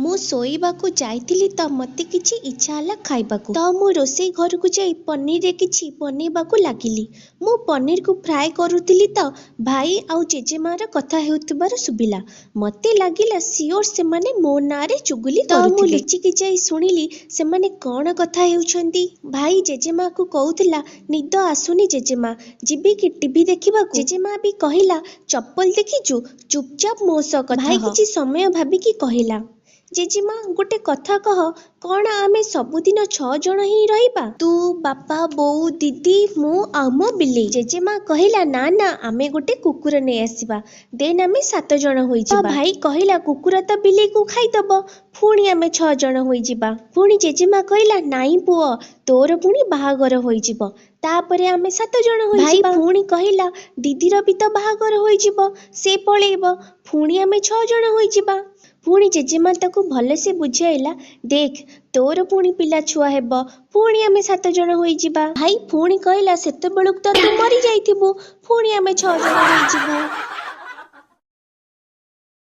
ମୁଁ ଶୋଇବାକୁ ଯାଇଥିଲି ତ ମୋତେ କିଛି ଇଚ୍ଛା ହେଲା ଖାଇବାକୁ। ତ ମୁଁ ରୋଷେଇ ଘରକୁ ଯାଇ ପନିରରେ କିଛି ବନେଇବାକୁ ଲାଗିଲି। ମୁଁ ପନିରକୁ ଫ୍ରାଏ କରୁଥିଲି ତ ଭାଇ ଆଉ ଜେଜେମାର କଥା ହେଉଥିବାର ଶୁଭିଲା। ମୋତେ ଲାଗିଲା ସିଓର ସେମାନେ ମୋ ନାଁରେ ଚୁଗୁଲି କରୁଥିବେ। ତ ମୁଁ ଲୁଚିକି ଯାଇ ଶୁଣିଲି ସେମାନେ କ'ଣ କଥା ହେଉଛନ୍ତି। ଭାଇ ଜେଜେମାକୁ କହୁଥିଲା, ନିଦ ଆସୁନି ଜେଜେମା, ଯିବି କି ଟିଭି ଦେଖିବାକୁ? ଜେଜେମା ବି କହିଲା, ଚପଲ ଦେଖିଛୁ, ଚୁପଚାପ ମୋ ସହ କଥା। ଭାଇ କିଛି ସମୟ ଭାବିକି କହିଲା, ଜେଜେମା ଗୋଟେ କଥା କହ, କ'ଣ ଆମେ ସବୁଦିନ 6 ଜଣ ହିଁ ରହିବା? ତୁ, ବାପା, ବୋଉ, ଦିଦି, ମୁଁ ଆଉ ମୋ ବିଲେଇ। ଜେଜେମା କହିଲା, ନା ନା, ଆମେ ଗୋଟେ କୁକୁର ନେଇ ଆସିବା, ଦେନ୍ ଆମେ 7 ଜଣ ହୋଇଯିବା। ଭାଇ କହିଲା, କୁକୁର ତ ବିଲେଇକୁ ଖାଇଦବ, ପୁଣି ଆମେ 6 ଜଣ ହୋଇଯିବା। ପୁଣି ଜେଜେମା କହିଲା, ନାଇଁ ପୁଅ, ତୋର ପୁଣି ବାହାଘର ହୋଇଯିବ, ତାପରେ ଆମେ 7 ଜଣ ହୋଇଯିବା। ଭାଇ ପୁଣି କହିଲା, ଦିଦିର ବି ତ ବାହାଘର ହୋଇଯିବ, ସେ ପଳେଇବ, ପୁଣି ଆମେ 6 ଜଣ ହୋଇଯିବା। ପୁଣି ଜେଜେମା ତାକୁ ଭଲସେ ବୁଝାଇଲା, ଦେଖ ତୋର ପୁଣି ପିଲା ଛୁଆ ହେବ, ପୁଣି ଆମେ 7 ଜଣ ହୋଇଯିବା। ଭାଇ ପୁଣି କହିଲା, ସେତେବେଳକୁ ତ ତୁ ମରିଯାଇଥିବୁ, ପୁଣି ଆମେ 6 ଜଣ ହୋଇଯିବୁ।